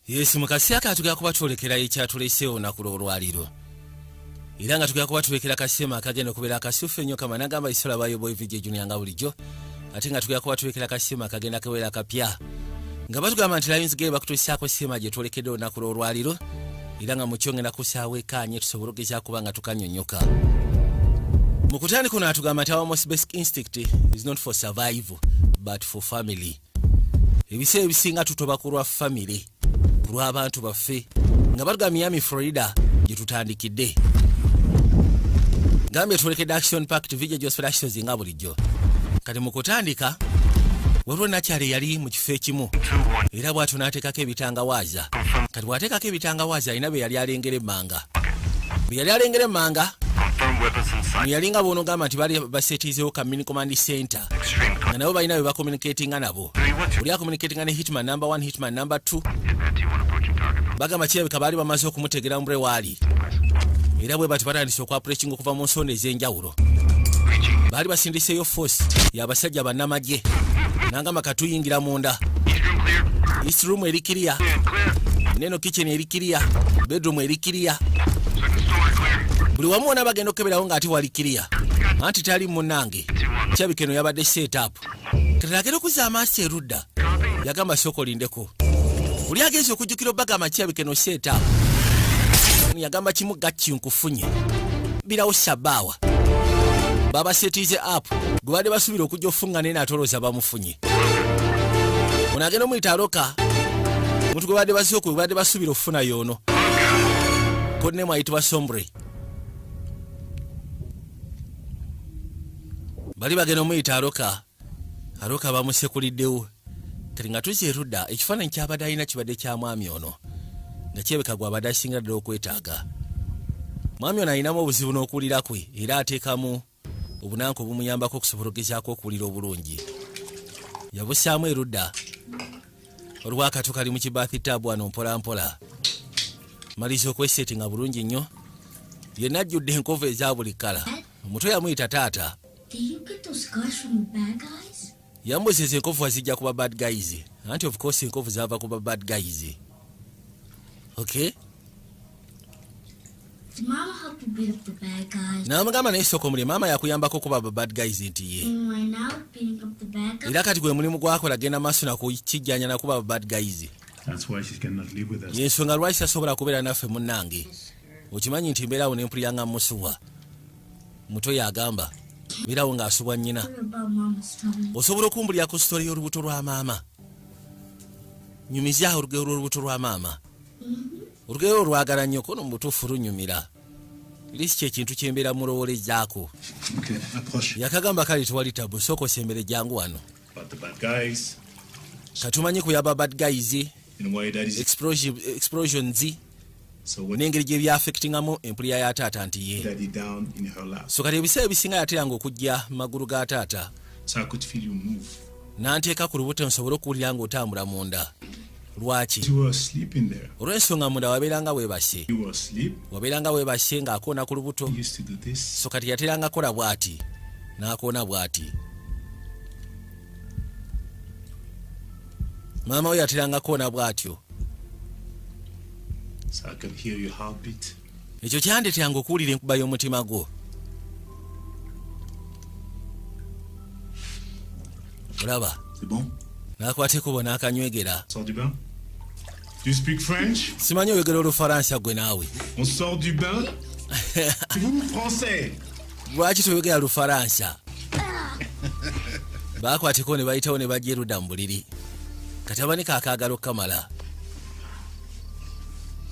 Yes, mu kaseera ka tugenda kuba twolekera ekyatuleseewo olunaku lw'olwaliro, era nga tugenda kuba tulekera kaseema akagenda okubeera akasufu ennyo. Kama nagamba isola bayo boy VJ Junior nga bulijjo, ate nga tugenda kuba tulekera kaseema akagenda kabeera akapya nga batugamba nti Lions Gate bakutuusaako seema gye twolekedde olunaku lw'olwaliro, era nga mukyo ngenda kusaawo ekaanye tusobole okugezaako kuba nga tukanyonyoka. Mu kutandika ono atugamba nti our most basic instinct is not for survival but for family. Ebiseera ebisinga tutoba ku lwa family, ku lw'abantu baffe. Nga batugamba Miami, Florida gye tutandikidde, gambye twolekedde action packed VJ Gospel Actions nga bulijjo. Kati mu kutandika waliwo nakyala eyali mu kifo ekimu, era bw'atyo n'ateekako ebitangawaaza. Kati bw'ateekako ebitangawaaza, alina be yali alengera emmanga, bwe yali alengera emmanga yalinga bwonogamba nti bali basetizewo ka mini command center, nga nabo balina bwe bacommunicatinga nabo. Oli acommunicatinga ne hitman number 1, hitman number 2. Bagamba kirabika baali bamaze okumutegera mubule waali, era bwe bati batandise okuapproachinga okuva mu nsonda ez'enjawulo. Baali basindiseeyo force y'abasajja bannamagye. Nangamba katuyingira munda. East room eri clear, neno kitchen eri clear, bedroom eri clear, buli wamu wona bagenda okukeberawo ng'ate wali clear, anti tali munnange. Kyabika eno yabadde setup. Kati agenda okuzza amaaso erudda, yagamba sooka olindeko. Oli agenza okujjukira obagamba kirabika eno setup, yagamba kimu gakki nkufunye birawo sabaawa. Babasetize up gwe badde basuubira okujja ofunga, naye naatolooza bamufunye. Ono agenda omuyita aloka, omuntu gwe badde basooka gwe badde basuubira okufuna yoono kodnemu ayitibwa Sombre. Bali bagenda omuyita aloka, aloka bamusekuliddewo. Kati nga tuzza erudda, ekifaananyi kyabadde alina kibadde kya mwami ono, nga kirabika gwabadde asinga ddala okwetaaga. Mwami ono alinamu obuzibu n'okuwulira kwe, era ateekamu obunanka obumuyambako okusobola okugezaako okuwulira obulungi. Yabusaamu erudda olwakatu kali mu kibathtub wano mpolampola, maliriza okwesetinga bulungi nnyo. Yenna ajjudde enkovu eza buli kkala. Omutwe yamuyita taata. Did you get those scars from the bad guys? Yambuuza enkovu wazijja kuba bad guys? Anti of course enkovu zaava kuba bad guys, okay. Did Mama help you beat up the bad guys? N'amugamba naye sooka omuli, maama yakuyambako kuba aba bad guys? Nti ye. And right now, beating up the bad guys? Era kati gwe mulimu gwakola, genda maaso nakukijjanya nakuba aba bad guys. That's why she cannot live with us. Yensonga lwaki tasobola kubeera naffe. Munnange, okimanyi nti mbeerawo nempulira nga musuwa muto. Yagamba mbeerawo ng'asubwa nnyina. What about Mama's tummy? Osobola okumbulira ku story y'olubuto lwa maama? Nyumizaawo olugero lw'olubuto lwa maama. Olugero olwagala nnyo kono mu butuufu lunyumira lisi kyekintu kyembeera mulowolezaako. Okay, approche. Yakagamba kale tewali tabu, sooka osembere, jangu wano. About the bad guys Katumanyi kuyaba bad guys and why daddy's explosions so what n'engeri gye byaffectingamu empulira ya taata. Nti ye. Daddy down in her lap. So kati ebiseera ebisinga yateranga okujja mu magulu ga taata So I could feel you move. n'anteeka ku lubuto nsobole okuwulira ng'otambula munda. Lwaki? You were sleeping there. Olw'ensonga munda wabeeranga weebase. You were asleep. Wabeeranga weebase ng'akoona ku lubuto. You used to do this. So kati yateranga kola bw'ati n'akoona bw'ati. Maama we yateranga koona bw'atyo. So I could hear your heartbeat. Ekyo kyandeteranga okuwulira enkuba y'omutima gwo. Olaba? C'est bon? N'akwata ekkubo n'akanywegera. Sors du bain? Tu speak French? Simanyi oyogera Olufalansa gwe naawe? On sort du bain? Vous, français? Lwaki toyogera Lufalansa? Bakwateko ne bayitawo ne bajja erudda mu buliri. Kati abanika akaagala okukamala,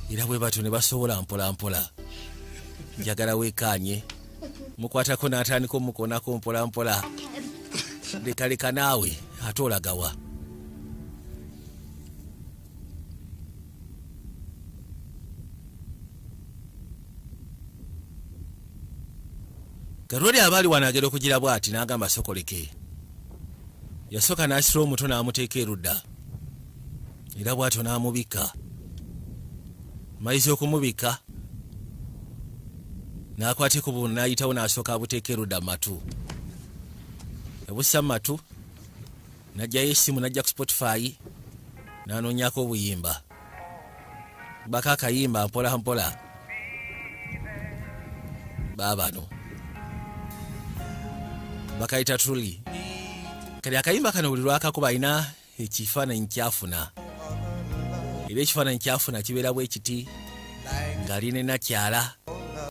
era bwe batyo ne basobola mpolampola. Njagala weekaanye. Mukwatako n'atandika omukoonako mpolampola. Lekaleka naawe, ate olagawa? Kalwali aba ali wano agenda okugira bw'ati n'agamba sokoleke. Yasooka n'asitula omuto n'amuteeka erudda, era bw'atyo n'amubikka. Maliza okumubikka, n'akwata ekubo n'ayitawo n'asooka abuteeka erudda mu matu. Yabussa mu matu, n'aggyayo essimu, n'ajja ku Spotify n'anoonyako obuyimba. Baka akayimba mpola mpola. Baabano bakayita Truly. Kati akayimba kano buli lwakakuba alina ekifaananyi kyafuna, era ekifaananyi kyafuna kibeera bwe kiti, ng'alina nakyala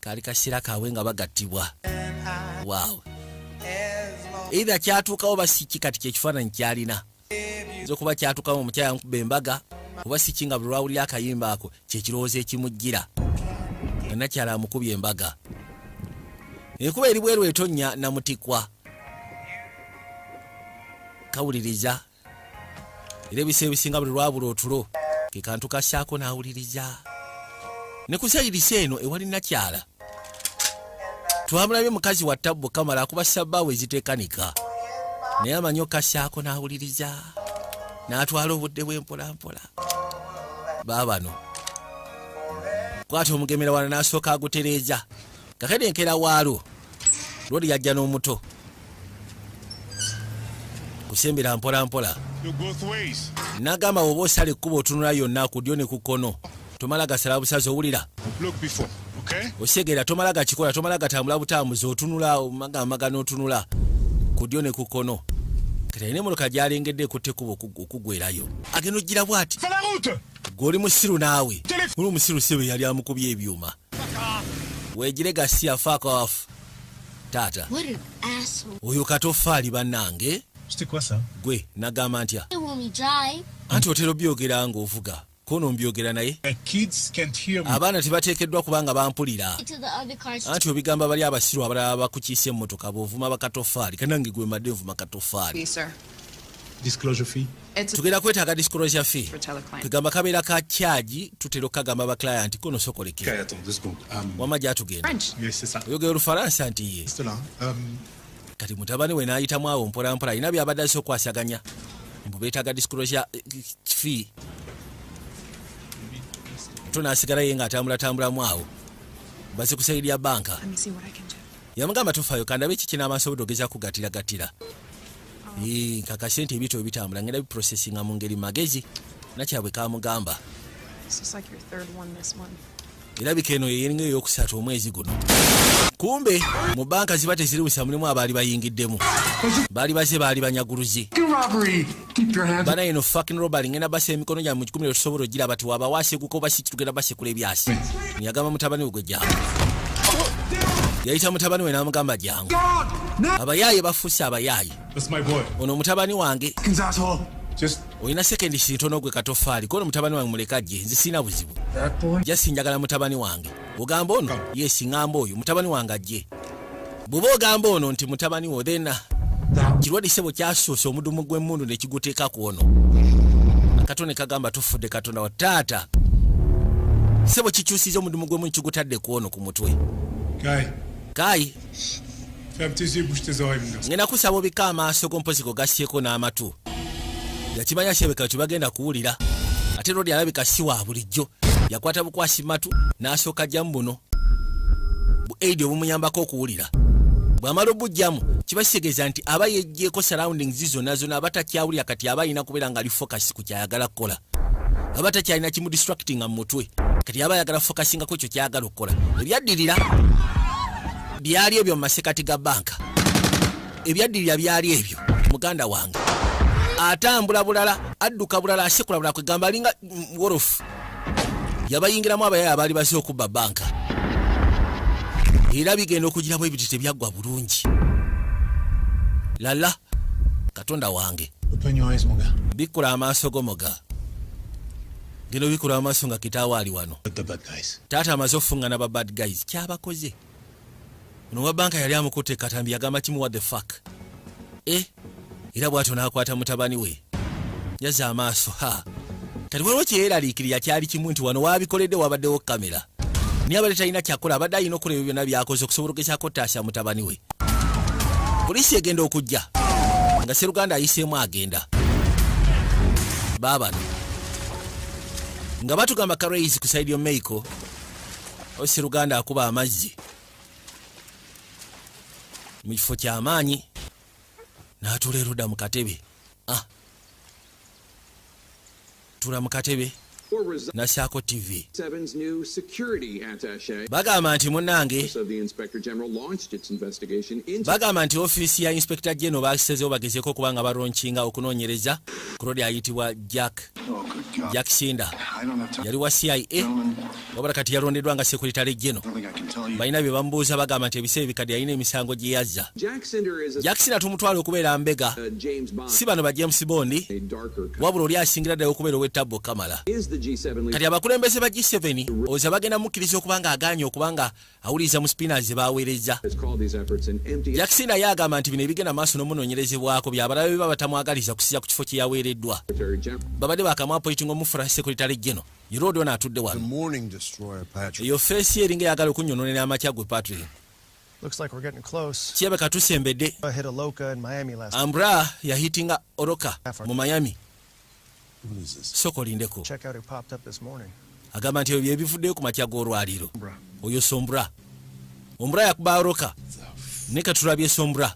kaali kaseera kaabwe nga bagattibwa. Waaw, either kyatuukawo oba si ki, kati kyekifaananyi kyalina nza okuba kyatuukawo omukyala nkuba embaga, oba si ki, nga buli lwawulira akayimba ako kyekirowoozo ekimujjira nga nakyala amukubye embaga. Enkuba eri bweru etonnya namutikwa, kawuliriza, era ebiseera ebisinga buli lwabula otulo ke kantu kassaako n'awuliriza. Ne ku sayirisi eno ewali nakyala twamulabye mukazi wa tabbu kamala akuba sabbaawo eziteekanika, naye amanyi okassaako n'awuliriza n'atwala obudde bwe mpolampola. Baabano kwata omugemera wano n'asooka agutereeza. Kakade enkeera waalwo lwoli yajja n'omuto kusembera mpolampola. Look both ways. N'agamba bw'oba osala ekkubo otunula yonna ku ddyo ne ku kkono, tomala gasala busazi, owulira? Look before, okay? Osegeera, tomala gakikola, tomala gatambula butambuzi, otunula omagamaga n'otunula ku ddyo ne ku kkono. Kati alina emmotoka gy'alengedde ekutte ekkubo okugwerayo, agenda ogira bw'ati. Fais la route! Gwe oli musiru naawe, oli omusiru. Sebe yali amukubye ebyuma, weegire gasiya, fuck off taata. What an asshole. Oyo katofaali bannange. C'était quoi ça? Gwe nagamba ntya? When we drive, Anti otera obyogera ng'ovuga, kono mbyogera naye. The kids can't hear me. Abaana tebateekeddwa kubanga bampulira. To the other cars. Anti obigamba bali abasiru abalala bakukiisa emmotoka bw'ovuma bakatofaali. Kanange gwe madde nvuma katofaali. Fee, sir. Disclosure fee. It's Tugenda kwetaaga disclosure fee. for teleclient. Kugamba kabeera ka charge, tutera okukagamba ba client kono sokoleke. Okay, attends, 2 secondes. Wama gyatugenda. French. Yes, c'est ça. Oyogera olufalansa nti ye. Reste là. Kati mutabani we n'ayitamu awo mpolampola, alina byabadde azze okwasaganya mbu beetaaga disclosure fee. To n'asigala ye ng'atambulatambulamu awo baze ku side ya banka. Let me see what I can do. Yamugamba tofaayo, kandabe kiki n'amasobola ogeza kugatiragatira. Nkakase nti ebintu ebitambula ngenda biprocessinga mu ngeri magezi nakyabwe kamugamba. This is like your third one this month. Erabika eno yeringa eyokusatu omwezi guno. Kumbe mu banka ziba teziriwusa, mulimu abaali bayingiddemu, baali baze baali banyaguluzi. Robbery! Keep your hands. Bana eno fucking robbery, ngenda basa emikono gyammwe mu kikumi tusobola ogiraba ti waba waseguka oba si tugenda basekula ebyasi. Yagamba mutabani we gwe jangu, yayita mutabani we n'amugamba jangu. Abayaaye bafuuse abayaaye. That's my boy. Ono mutabani wange. Asshole. Just Olina sekendi sintono gwe katofaali, kono mutabani wange muleka gye, nze sirina buzibu. That boy. Jasi njagala mutabani wange. Ogamba ono? Yes, ŋŋamba oyo mutabani wange ajje. Bw'oba ogamba ono nti mutabani wo, then That kirwadde sebo kyasuusa omudumu gw'emmundu ne kiguteeka ku ono. Akatone kagamba tufudde, katonda wa taata. Sebo kikyusiza omudumu gw'emmundu kigutadde ku ono ku mutwe. Guy, Kayi. Ferme tes yeux, bouge tes oreilles, mon garçon. Ngenda kusaba obika amaaso go, mpozi go gasyeko n'amatu. Yakimanya kyebeka tebagenda kuwulira, ate lodi alabika si wa bulijjo, yakwata bukwasi matu n'asooka ajjamu buno bu aid obumuyambako okuwulira. Bw'amala obujjamu kiba kitegeeza nti aba yeggyeko surroundings zonna zonna, aba takyawulira. Kati aba alina kubeera nga ali focus ku kyayagala kukola, aba takyalina kimudistractinga mu mutwe. Kati aba ayagala focusingako ekyo kyayagala okukola. Ebyaddirira byali ebyo mu masekati ga banka, ebyaddirira byali ebyo. Muganda wange atambula bulala, adduka bulala, asekula bulala, kwegamba alinga wolofu. Yabayingiramu abayaye abaali baze okubba banka, era bigenda okugiramu ebiti tebyaggwa bulungi. Lala katonda wange. Open your eyes, mon gars. Bikkula amaaso go moga, genda obikkula amaaso nga kitaawe ali wano. Not the bad guys. Taata amaze okufuŋŋana ba bad guys kyabakoze. Ono wa banka yali amukutte katambi, yagamba kimu, "What the fuck?" E era bw'atyo n'akwata mutabani we, yazza amaaso. Ha, kati waliwo kyeyeraliikirira kyali kimu nti wano waabikoledde wabaddewo kamera, naye abadde talina kyakola, abadde alina okukola ebyo byonna byakoze okusobola okugezaako ottaasa mutabani we. Poliisi egenda okujja nga seruganda ayiseemu agenda. Baabano nga batugamba Karais ku side yomeiko, oseruganda akuba amazzi mu kifo kyamaanyi n'atuula erudda mu katebe. Ah, tuula mu katebe. Nasaako TV. Bagamba nti munnange, bagamba nti ofiisi ya Inspector General bakisezeewo bagezeeko okuba nga balaunchinga okunoonyereza ku lodi ayitibwa Jack Sinda. Yali wa CIA, wabula kati yalondeddwa nga Secretary General. Balina bye bamubuuza, bagamba nti ebiseera ebikadde yalina emisango gye yazza. Jack Sinda tumutwala okubeera mbega, si bano ba James Bond, wabula oli asingira ddala okubeera ow'ettabbo kamala. Kati abakulembeze ba G7 oza bagenda mukkiriza okuba nga agaanye okuba nga awuliriza mu subpoenas ze baweereza. Jack Sinda ye agamba nti bino ebigenda maaso n'omunoonyerezebwako byabalabe biba batamwagaliza kusiza ku kifo kye yaweereddwa. Babadde bakamuappointinga omufula Secretary General. Yerodi ono atudde wano. Morning, Destroyer Patrick. Eyo face eringa eyagala okunyononera amakya gwe Patrick. Looks like we're getting close. Kirabika tusembedde. I hit a Loca in Miami last. Ambra yahitinga Oroka mu Miami. What is this? Soko olindeko. Check out who popped up this morning. Agamba nti ebyo byebivuddeyo ku makya g'olwaliro. Oyo Sombra, Ombra yakuba Oroka ne katulabye Sombra.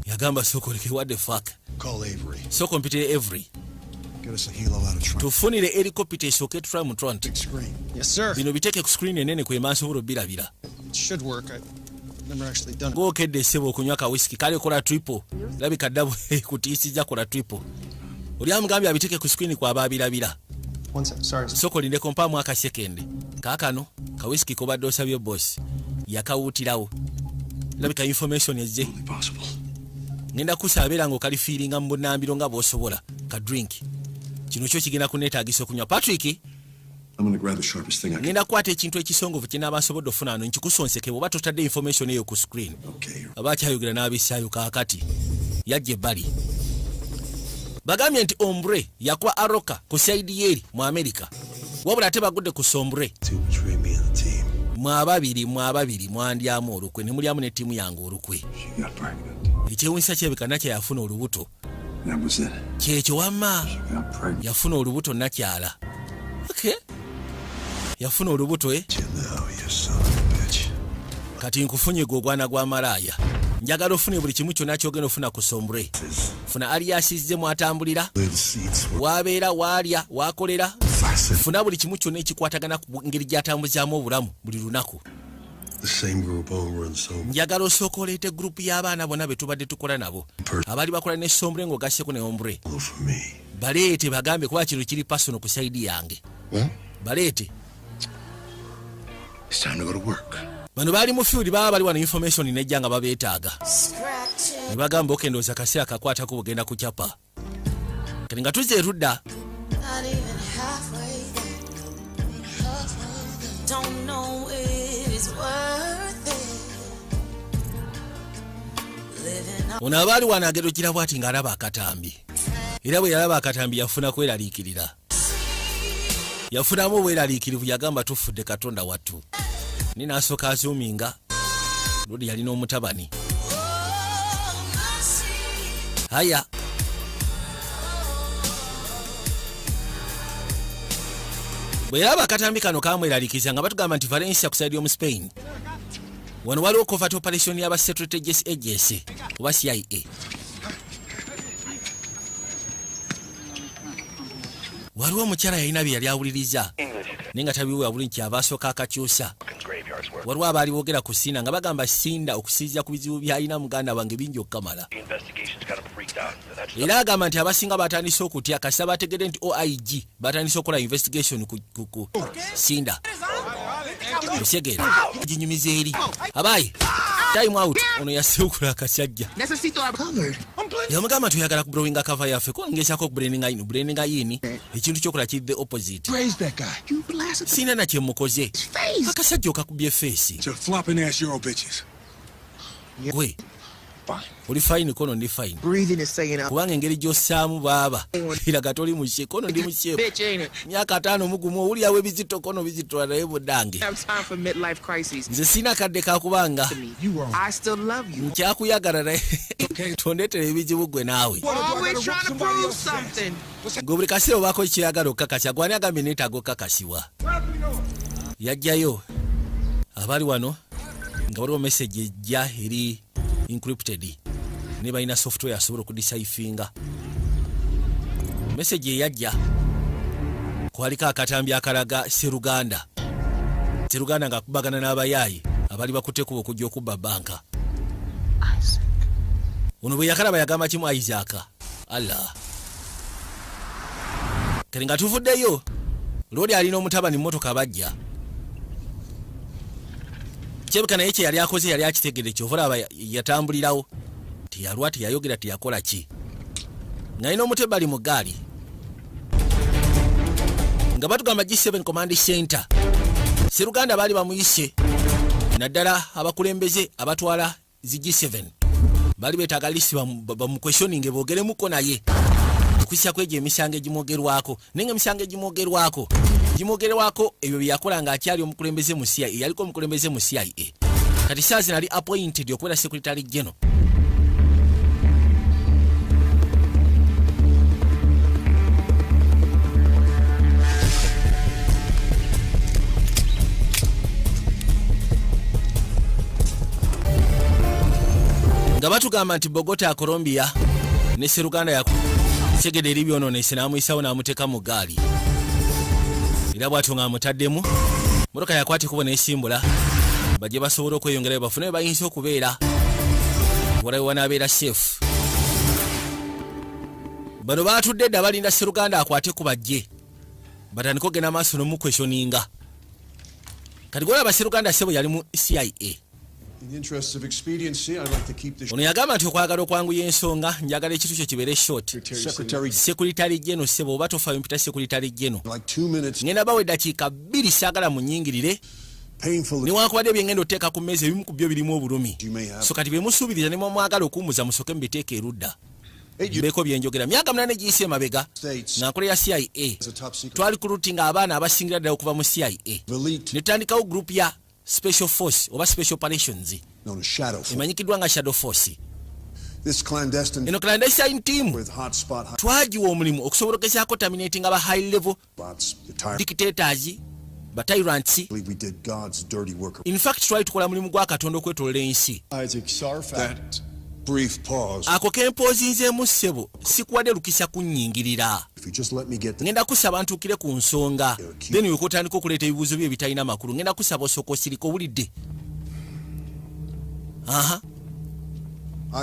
Yagamba soko oleke, what the fuck? Call Avery. Soko mpitire Avery. Get us a helo out of Trump. Tufunire helicopter esooke tutwale mu Trent. Big screen. Yes, sir. Bino biteeke ku screen enene kwe mansobola obirabira. It should work. I've never actually done it. Ng'okedde essebo okunywa ka whisky, kale kola triple, labika ddabo kutiisizza, kola triple. Oli amugambye abiteeke ku screen kwaba abirabira. One sec. Sorry. Soko olindeko, mpaamu akasekende. Kaakano ka whisky kobadde osabye boss yakawuutirawo, labika information ezze. Only possible. Ngenda kusaabeera ng'okalifiiringa mu bunambiro nga bw'osobola ka drink kino kyo kigenda kuneetaagisa okunywa, Patrick. I'm gonna grab the sharpest thing I can. Ngenda kukwata ekintu ekisongovu kyenaaba nsobodde ofuna wano nkikusonseke bw'oba totadde information eyo ku screen. Okay. Aba akyayogera n'abissaayo. Kaakati yajja ebbali, bagambye nti Ombre yakuba Aroka ku side yeeri mu Amerika, wabula ate bagudde ku Sombre. To betray me and the team. Mwababiri, mwababiri mwandyamu olukwe ne mulyamu ne ttiimu yange olukwe. She got pregnant. Ekyewunyisa, kyebika nakya yafuna olubuto. That was it. Kyekyo wamma. She got pregnant. Yafuna olubuto nakyala. Okay, yafuna olubuto, eh? You know, you son of a bitch. Kati nkufunye gwe ogwana gwa malaaya. Njagala ofune buli kimu kyonna kyogenda ofuna ku Sombre. Funa aliasizze mwatambulira, Live seats were wabeera, waalya, wakolera. fastened. Funa buli kimu kyonna ekikwatagana ku ngeri gy'atambuzaamu obulamu buli lunaku. The same group over and so Njagala osooka oleete gurupu y'abaana bonna be tubadde tukola nabo, abaali bakola ne Sombre ng'ogasseko ne Ombre. for me. Baleete bagambe, kuba kino kiri personal ku side yange. Well, Baleete. it's time to go to work. Bano baali mu field, baba bali wano, information nejja nga babeetaaga ne bagamba okendooza kaseera kakwatako bugenda kucapa. Kati nga tuzza erudda. Not even halfway there. Don't know if it's worth it. Living Ono abaali wano agerukira bwati ng'alaba akatambi, era bwe yalaba akatambi yafuna kweraliikirira, yafunamu obweraliikirivu. Yagamba tufudde, Katonda wattu. Ni n'asooka azoominga lodi yalina omutabani. Haya, bwe yalaba akatambi kano kamweraliikiriza nga batugamba nti Valencia ku side y'omu Spain wano waliwo covert operation y'aba Secret Agency oba CIA. Waliwo omukyala yalina bye yali awuliriza naye nga tabiwewa bulungi, kyava asooka akakyusa. Waliwo abaali boogera ku Sinda nga bagamba Sinda okusinziira ku bizibu by'alina muganda wange bingi okukamala, era agamba nti abasinga batandise okutya kasita bategedde nti OIG batandise okukola investigation ku Sinda. Osegeera ginyumiza eri abayi time out. Ono yasiwukula akasajja, yamugamba nti oyagala kublowinga cover yaffe, ko ngezaako okublendinga in, blendinga in ekintu kyokola kiri the opposite. Raise that guy. You blasted Sina na kyemukoze. Face. Akasajja okakubye face. Your flopping ass Euro bitches. Gwe Fine. oli fine, kono ndi fine. Breathing is saying, Kubanga engeri gy'ossaamu baaba iraga toli mushe, kono ndi musheefu. Bitch, ain't it? Myaka 51 owulirawo ebizito, kono bizitola naye buddange. Have time for midlife crises. Nze sina kadde kakubanga. You wrong. I still love you. Nkyakuyagala naye tondeetera ebizibu gwe naawe. Always trying to prove something. Gwe buli kaseera obaako kyeyagala okukakasa. Gwani agambye neetaaga okukakasibwa? Yajjayo abali wano nga waliwo message ejja eri encrypted ne balina software asobola okudeciphinga message eyajja. Kwaliko akatambi akalaga Seruganda. Seruganda ng'akubagana n'abayaayi abali bakutte kuba okujja okubba banka. Ono bwe yakalaba yagamba kimu, Isaac. Allah. Kati nga tuvuddeyo, loodi alina omutabani mmotoka bajja. Kyebika naye kye yali akoze yali akitegedde, kyova olaba yatambulirawo. Teyalwa, teyayogera, teyakola ki. Ng'alina omutebali mu ggaali. Nga batugamba G7 Command Center. Seruganda baali bamuyise naddala abakulembeze abatwala zi G7. Baali beetaaga lisi bamuquestioninge boogeremuko naye. Okussa kwegyo emisango egimwogerwako. Naye nga emisango egimwogerwako ebyo bye yakola ng'akyali omukulembeze mu CIA, yaliko omukulembeze mu CIA. Kati saa zino ali appointed okubeera Secretary General. Nga batugamba nti Bogota, Colombia ne Seruganda yakusegedde eri byonoonese n'amuyisawo n'amuteeka mu ggaali. Era bw'atyo ng'amutaddemu, mmotoka yakwata ekkubo n'esimbula bajje basobole okweyongerayo bafune we bayinza okubeera walabe wanaabeera safe. Bano baatudde dda balinda Seruganda akwate ku bajje batandike okugenda maaso n'omuquestioninga. Kati gw'olaba Seruganda ssebo yali mu CIA. In the interests of expediency, I'd like to keep this Ono yagamba nti okwagala okwanguya ensonga njagala ekintu kyo kibeere short. Secretary Secretary General ssebo oba tofa mpita Secretary General. like 2 minutes. Ngenda bawa eddakiika 2 saagala munnyingirire. Painful Newankubadde bye ngenda oteeka ku mmeeza ebimu ku byo birimu obulumi. you may have. So kati bye musuubiriza ne mwamwagala okuwummuza musooke mubiteeke erudda. 8 years Mbeeko bye njogera. Myaka 8 egiyise emabega States nga nkola ya CIA as a top secret twali kulutinga abaana abasingira ddala okuva mu CIA. elite Ne tutandikawo group ya Special Force oba Special Operations known as Shadow Force. emanyikiddwa nga Shadow Force. This clandestine Eno clandestine team with hotspot twagiwa omulimu okusobola okugezaako terminating aba high level hotspots. The tyrant dictators, ba tyrants. believe we did God's dirty work. In fact twali tukola mulimu gwa Katonda okwetoloola ensi. Isaac Sarfat. That brief pause. Ako ke mpoozinzeemu ssebo sikuwadde lukisa kunnyingirira. If you just let me get the Ngenda kusaba ntuukire ku nsonga then weka otandika okuleeta ebibuuzo byo ebitalina makulu. Ngenda kusaba osooka osirika owulidde. Aha.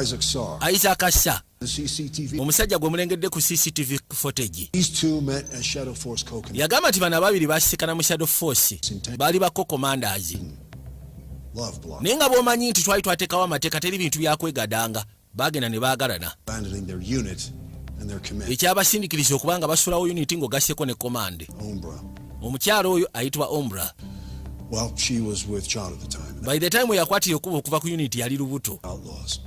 Isaac Sarr, Isaac Sarr the CCTV. omusajja gwe mulengedde ku CCTV footage. These two met as Shadow Force co-commanders. Yagamba nti bano ababiri basisikana mu Shadow Force baali ba co-commanders. Love block, Naye nga bw'omanyi nti twali twateekawo amateeka teri bintu byakwegadanga baagenda ne baagalana. abandoning their unit and their command. Ekyabasindikiriza okuba nga basulawo unit ng'ogasseko ne command. Ombra. Omukyala oyo ayitibwa Ombra. Well, she was with child at the time. By the time we yakwatira ekkubo okuva ku unit yali lubuto. Outlaws,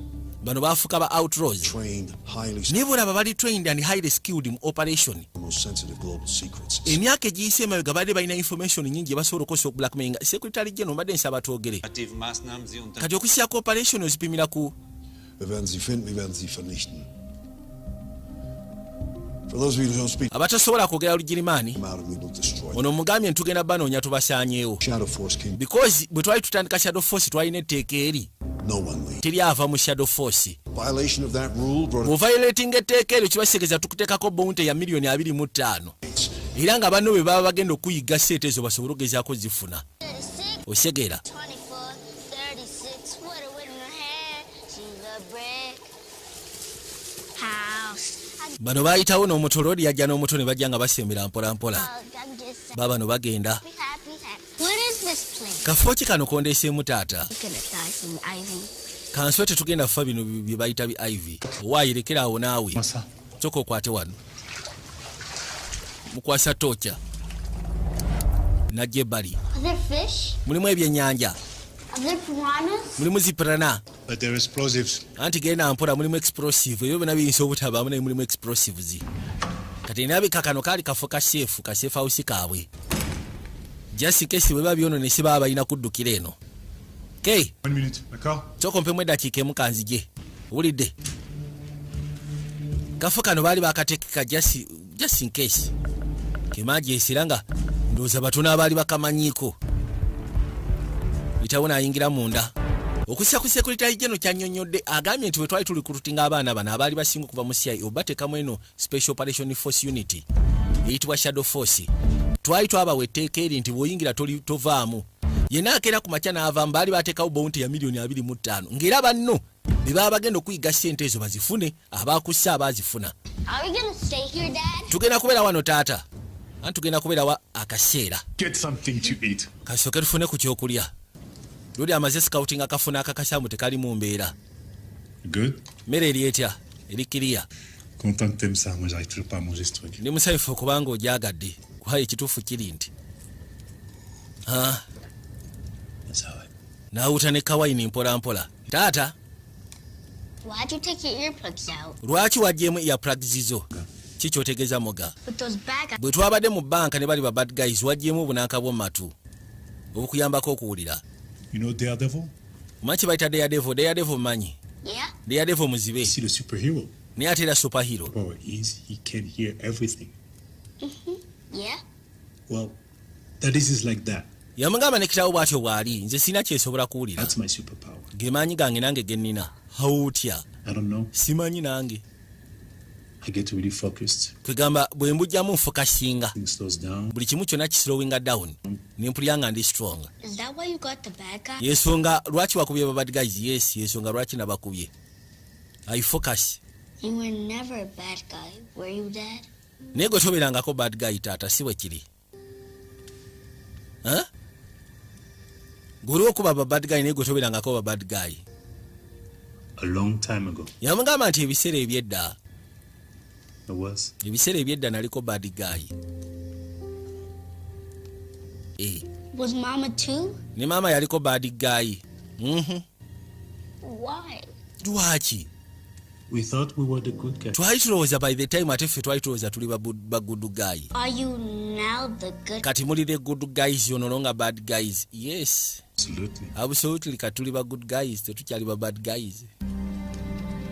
Bano baafuuka ba outlaws. trained, highly Naye bw'olaba bali trained and highly skilled mu operation. most sensitive global secrets. Emyaka egiyise emabega badde balina information nnyingi gye basobola okukozesa okublackmailinga. Secretary General mbadde nsaba twogere. Maßnahmen Sie unter Kati okusyako operation ozipimira ku Wir werden sie finden, wir werden sie vernichten. For those of you who don't speak abatasobola kwogera Lugirimaani them out and we will destroy them. ono mugambye ntugenda banoonya tubasaanyeewo. Shadow Force came. Because bwe twali tutandika Shadow Force twalina etteeka eri No one leaves. teri ava mu Shadow Force. Violation of that rule brought Bw'oviolatinga etteeka eryo kibasegeeza tukuteekako bounty ya miliyoni 25. Era nga banno bwe baba bagenda okuyiga ssente ezo basobole okugezaako zifuna. 36, Osegeera. 24, 36. What a with her hair. She's a brick house. Bano baayitawo n'omuto loodi yajja n'omuto ne bajja nga basembera mpola mpola. I'm just Baabano bagenda. happy, happy, happy. What is this place? Kafo ki kano kondeeseemu taata? I'm gonna die from Ivy. Kanswe tetugenda kufa bino bye bayita bi Ivy. Owaayirekera awo naawe. Sooka okwate wano. Mukwasa tooca. Najja ebbali. Are there fish? Mulimu ebyennyanja. Are there piranhas? Mulimu zipirana. But there are explosives. Anti genda mpola mulimu explosive. Ebyo byonna biyinza obutabaamu naye mulimu explosives. Kati nabika kano kaali kafo ka safe, ka safe house kaabwe. Just in case bwe babyonoonese baba balina kuddukira eno. Kei, 1 minute, d'accord? sooka ompemu eddakiika emu kanzije. Owulidde? Kafo kano baali bakateekeka just in case. Emergency era nga ndowooza batono abaali bakamanyiiko. Yitawo n'ayingira munda. Okussa ku Secretary General kyannyonnyodde agambye nti bwe twali tuli kulutinga abaana bano abaali basinga okuva mu CIA obateekamu eno Special Operation Force Unit eyitibwa Shadow Force. Twali twabawa etteeka eri nti bw'oyingira tovaamu. Yenna akeera ku makya n'avaamu. Baali bateekawo bounty ya miliyoni 25, ng'era banno be baba bagenda okuyiga ssente ezo bazifune, abakussa abaazifuna. Are we gonna stay here, Dad? Tugenda kubeera wano, taata? Anti tugenda kubeerawa akaseera. Get something to eat. Kasooke tufune ku kyokulya. Luli amaze scouting, akafuna akakasamu tekali mu mbeera. Good. Mmere eri etya? Eri kiriya. Content que t'aimes ça. Moi, j'arrive toujours pas à manger ce truc. Ndi musanyufu okubanga ogyagadde, kuba ekituufu kiri nti Ah, Ça va. n'awuta ne kawayini mpola mpola. Taata. Why'd you take your earplugs out? Lwaki waggyemu earplugs zo? Ki kyotegeeza, muga? With those bad guys. Bwe twabadde mu banka ne bali ba bad guys, waggyemu obunanka bw'omu matu obukuyambako okuwulira. You know Daredevil? Omanyi kye bayita Daredevil? Daredevil mmanyi. Yeah? Daredevil muzibe. See the superhero. Naye ate era superhero. Power is he can hear everything. Yeah? Well, that is like that. Yamugamba ne kitaawo bw'atyo bw'ali, nze sirina kyesobola kuwulira. That's my superpower. Ge maanyi gange nange ge nnina. Hawutya? I don't know. Simanyi nange. I get really focused. Kwegamba bwe mbujjamu nfokasinga. Things slows down. Buli kimu kyonna kislowinga down, nempulira nga ndi strong. Is that why you got the bad guy? Yensonga lwaki wakubye ba bad guys? Yes, yensonga lwaki nabakubye. I focus. You were never a bad guy, were you, Dad? Naye gwe tobeerangako bad guy, taata, si bwe kiri? Huh? Gwe oliwo okuba ba bad guy, naye gwe tobeerangako ba bad guy. A long time ago, Yamugamba nti ebiseera ebyedda. I was. Ebiseera ebyedda naliko bad guy. Eh, Was Mama too? Ne maama yaliko bad guy. Why? Lwaki? We thought we were the good guys. Twali tulowooza, by the time ate ffe twali tulowooza tuli ba good guy. Are you now the good Kati muli the good guys, you're no longer bad guys? Yes. Absolutely. Absolutely, kati tuli ba good guys, tetukyali ba bad guys.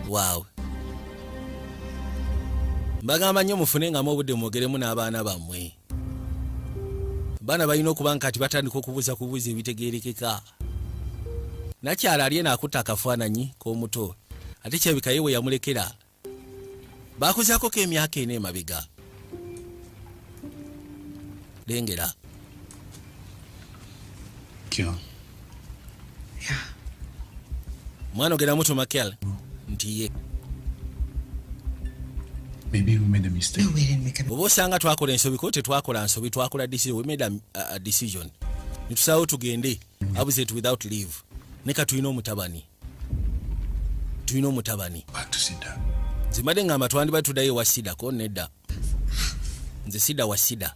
Wow, mbagamba nnyo mufune nga obudde mwogeremu n'abaana bammwe. Baana balina okuba nga kati batandika okubuuza kubuuza ebitegeerekeka. Nakyala ali eno akutta akafaananyi k'omuto, ate kirabika ye we yamulekera bakuzaako emyaka 4 emabega. Lengera. Kill. Yeah. Omwana ogenda mutuma Kel nti ye. Maybe we made a mistake. No, we didn't make a Bw'oba osanga twakola ensobi, ko tetwakola nsobi, twakola decision. We made a decision netusalawo tugende absent without leave. Ne ka tulina omutabani, tulina omutabani. Back to Cinda. Nze mbadde ngamba twandibadde tuddayo ewa Sida. Ko nedda, nze sida wa Sida.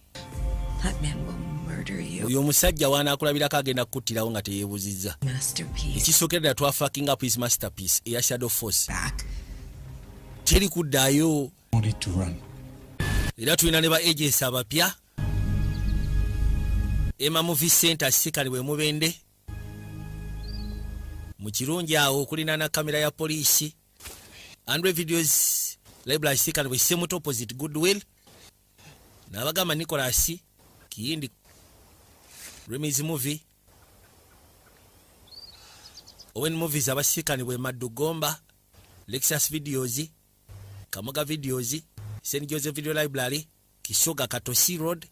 That man will murder you. Oyo omusajja wanaakulabirako agenda kukuttirawo nga teyeebuzizza. Masterpiece. Ekisookera ddala twafucking up his masterpiece eya Shadow Force. Back. Teri kuddayo. Wanted to run. Era tulina ne ba agents abapya, Ema Movie Center sikali bwe mubende mu kirungi awo okulina kamera ya poliisi. Andre Videos Library sikali bwe Semuto opposite Goodwill. N'abagamba Nicolas Kiyindi, Remis Movie, Owen Movies abasikani bwe Maddugomba, Lexus Videos, Kamoga Videos, St Joseph Video Library, Kisoga Katosi Road,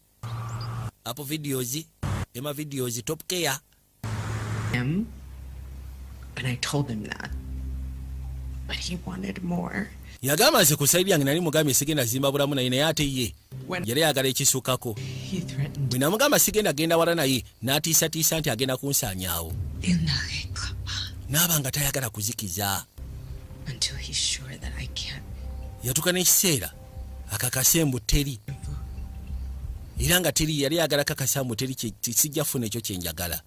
Apple Videos, Emma Videos, Top Care. Him. And I told him that. But he wanted more. Yagamba nze ku side yange nali mugambye sigenda zimba bulamu naye, naye ate ye When yali ayagala ekisukako. he threatened Bwe namugamba sigenda genda wala naye, n'atiisatiisa nti agenda kunsaanyaawo. Il n'arrêtera pas Naaba nga tayagala kuzikiza. until he's sure that I can't. Yatuuka n'ekiseera akakase mbu teri, era nga teri yali ayagala kakasa mbu teri sijja funa ekyo kyenjagala.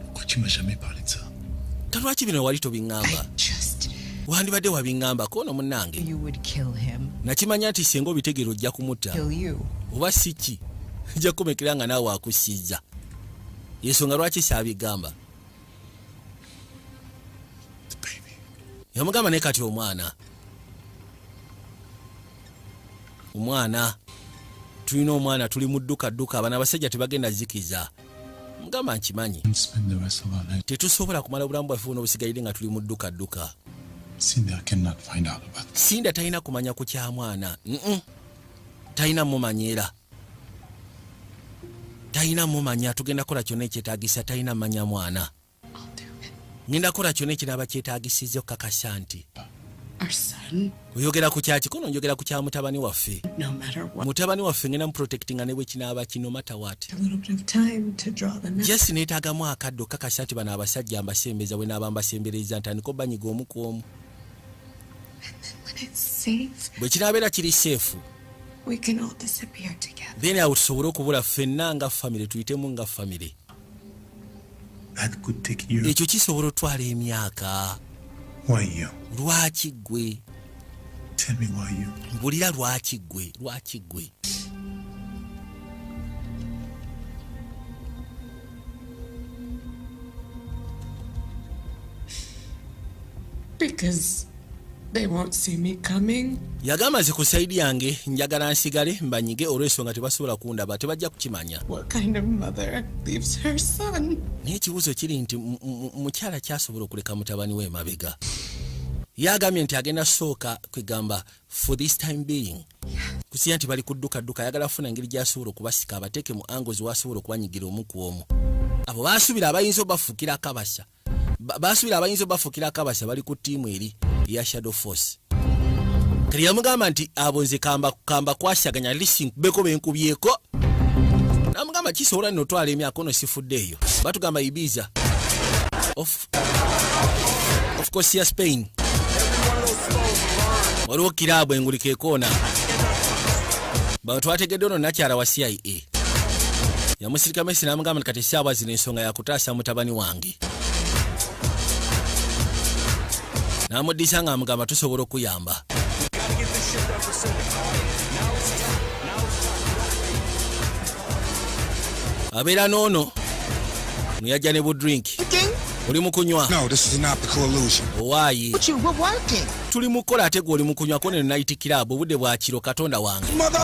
Pourquoi tu m'as jamais parlé de ça? Talwaki bino wali tobiŋŋamba? I just Wandibadde wabiŋŋamba koono munnange. you would kill him. Nakimanya nti singa obitegeera ojja kumutta. Kill you. Oba si ki, ojja kukomekera nga naawe akusiiza, yensonga lwaki saabigamba. The baby. Yamugamba naye kati omwana, omwana tulina omwana, tuli mu dduka dduka, abana abasajja tebagenda zikiza. Mugamba nkimanyi. And spend the rest of our life. Tetusobola kumala bulamu bwaffe buno obusigalire nga tuli mu dduka dduka. Cinda cannot find out about this. Sinda talina kumanya ku kya mwana. Talina mumanyiira. Talina mumanya, tugenda kukola kyonna ekyetaagisa, talina manya mwana. Ngenda kukola kyonna ekinaaba kyetaagisiza okukakasa nti Our son, oyogera ku kyaki kono, njogera ku kya mutabani waffe. no matter what. Mutabani waffe ngenda muprotectinga ne bwe kinaaba kino matter what. A little bit of time to draw the net. Jesi neetaagamu akadde okukakasa nti bano abasajja mbasembeza, bwe naaba mbasembereza ntandika obanyiga omu ku omu. When it's safe, Bwe kinaabeera kiri safe, we can all disappear together. then awo tusobole okubula ffenna nga famire, tuyitemu nga famire. That could take years. Ekyo kisobola otwala emyaka. Why you? Lwaki ggwe? Tell me why you. Mbulira lwaki ggwe, lwaki ggwe? Because they won't see me coming. Yagamba nze ku side yange njagala nsigale mbanyige olw'ensonga tebasobola kundaba, tebajja kukimanya. What kind of mother leaves her son? Naye ekibuuzo kiri nti mukyala kyasobola okuleka mutabani we emabega? Yagambye nti agenda sooka kwegamba for this time being kusiya nti bali kuddukadduka, ayagala kufuna engeri gy'asobola okubasika abateeke mu angles wasobola okubanyigira omu ku omu. Abo basuubira abayinza obafuukira akabasa, basuubira abayinza obafuukira akabasa bali ku ttiimu eri eya Shadow Force. Kati yamugamba nti abo nze kamba kwasaganya lisi nkubeko benkubyeko. Namugamba kisobola nno otwala emyaka ono sifudde eyo. Batugamba Ibiza of course ya Spain. Waliwo kiraabu engulika ekoona. Bano twategedde ono nakyala wa CIA. Yamusirika Messi n'amugamba nti kati essaawa zino ensonga yakutaasa mutabani wange. N'amuddisa ng'amugamba tusobola okuyamba. Abeera n'ono yajja ne budrink. Oli mu kunywa. No, this is an optical illusion. Owaayi. But you were working. Tuli mu kukola ate gwe oli mu kunywa, kone night club obudde bwa kiro, Katonda wange. Mother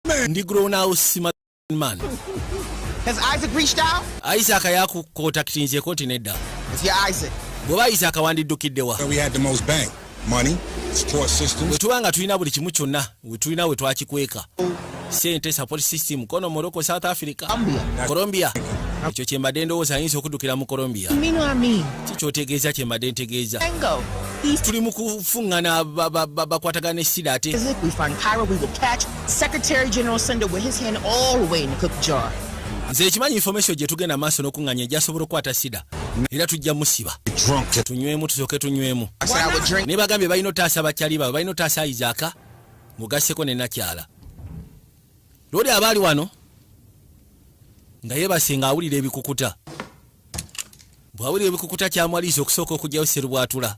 man. Ndi grown house man. Has Isaac reached out? Isaac yakukontaktinzeeko nti nedda. If you're Isaac, Bw'oba Isaac wandiddukidde wa? We had the most bank. Money, support systems. Bwe tuba nga tulina buli kimu kyonna, we tulina we twakikweka. Sente, support system, kono Morocco, South Africa, Colombia. Ekyo kye mbadde ndowooza ayinza okuddukira mu Colombia. You mean what I mean? Ki ky'otegeeza kye mbadde ntegeeza? Tango. He's Tuli mu kufuŋŋana bakwatagana ne sida ate. Isaac, we find Cairo, we will catch Secretary General Cinder with his hand all the way in the cookie jar. Nze ekimanyi information gye tugenda maaso n'okuŋŋanya ejjasobola okukwata sida era tujja musiba. Drunk. Tunywemu, tusooke tunywemu. I said I would drink. Ne bagambye balina otaasa bakyali baabwe, balina otaasa Isaac mugasseko ne nakyala. Lwoli abaali wano nga yeebase ng'awulira ebikukuta. Bw'awulira ebikukuta kyamwaliisa okusooka okuggyayo serubwatula.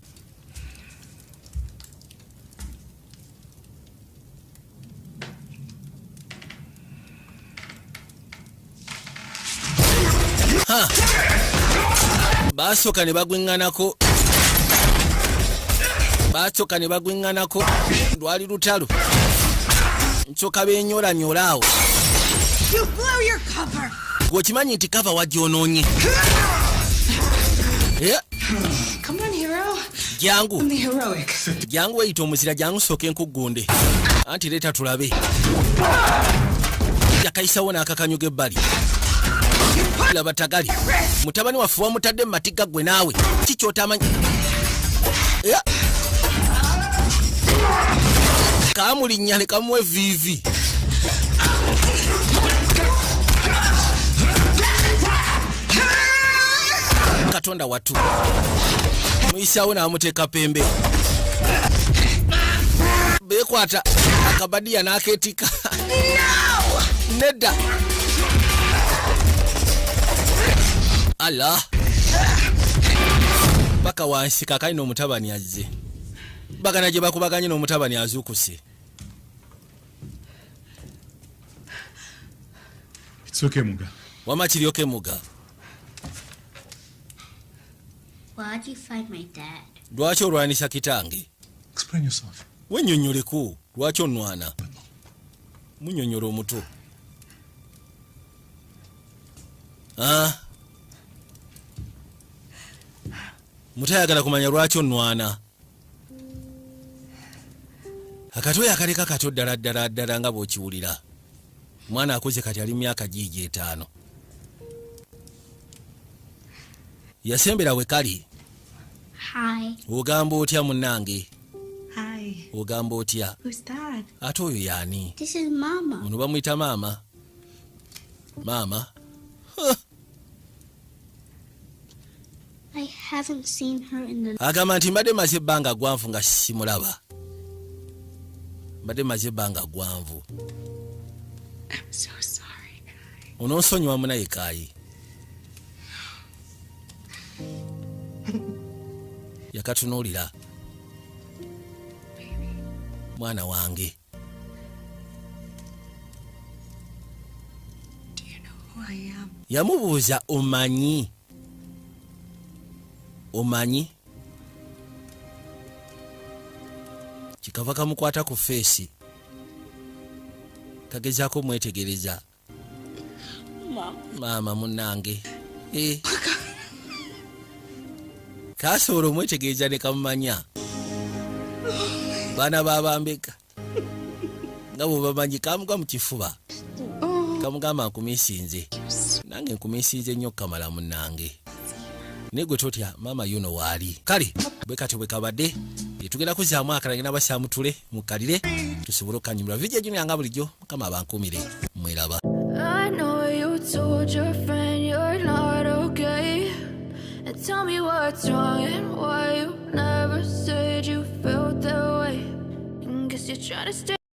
Ha! Baasooka ne bagweŋŋanako. Baasooka ne bagweŋŋanako. Lwali lutalo. Nsooka beenyolanyola awo. You blew your cover. Gwe okimanyi nti cover wagyonoonye. Come on, hero. Jangu. I'm the heroic. Jangu weyita omuzira, jangu sooke nkuggunde. Anti leeta tulabe. Yakayisawo n'akakanyuga ebbali. Laba tagali. Mutabani waffe wamutadde mu matigga ggwe naawe. Ki ky'otamanyi? Kamulinnya ne kamuwa evviivi. Katonda watu. Muyisaawo n'amuteeka pembe. Beekwata akabadiya n'akeetika. Nedda. Allah. Paka wansi kaakali n'omutabani azze. Bagana gye bakubaganye n'omutabani azuukuse. It's okay, Muga. Wamma kiryoke Muga. Why'd you fight my dad? Lwaki olwanisa kitange? Explain yourself. Wennyonnyoleko, lwaki onnwana? Munnyonnyola omuto. Ah. Muto ayagala kumanya lwaki onnwana. Akatoyi akaleka kato ddala ddala ddala nga bw'okiwulira. Mwana akuze kati ali mu myaka giigi 5. Yasembera we kali. Hi. Ogamba otya munnange? Hi. Ogamba otya? Who's that? Ate oyo yaani? This is Mama. Ono bamuyita maama. Maama. I haven't seen her in the Agamba nti mbadde maze ebbanga gwanvu nga simulaba. Mbadde maze ebbanga gwanvu. I'm so sorry, Kai. Onoonsonyiwa munaye Kaayi. Yakatunuulira. Mwana wange. Do you know who I am? Yamubuuza omanyi? Omanyi? Kikava kamukwata ku feesi. Kagezaako mwetegereza. Maama munnange. Kasobola omwetegereza ne kamumanya. Baana babambeka. Nga bwe bamanyi kamugwa mu kifuba. Kamugamba nkumisinze. Nange nkumisinze nnyo kamala munnange. Naye gwe totya maama yuno waali. Kale bwe kati bwe kabadde tugenda kuzzaamu akalala n'abasaamutule mukalire tusobole okukanyumira. Vijja Junior nga bulijjo Mukama abankuumire mweraba. I know you told your friend you're not okay. And tell me what's wrong and why you never said you felt that way. And guess you're trying to stay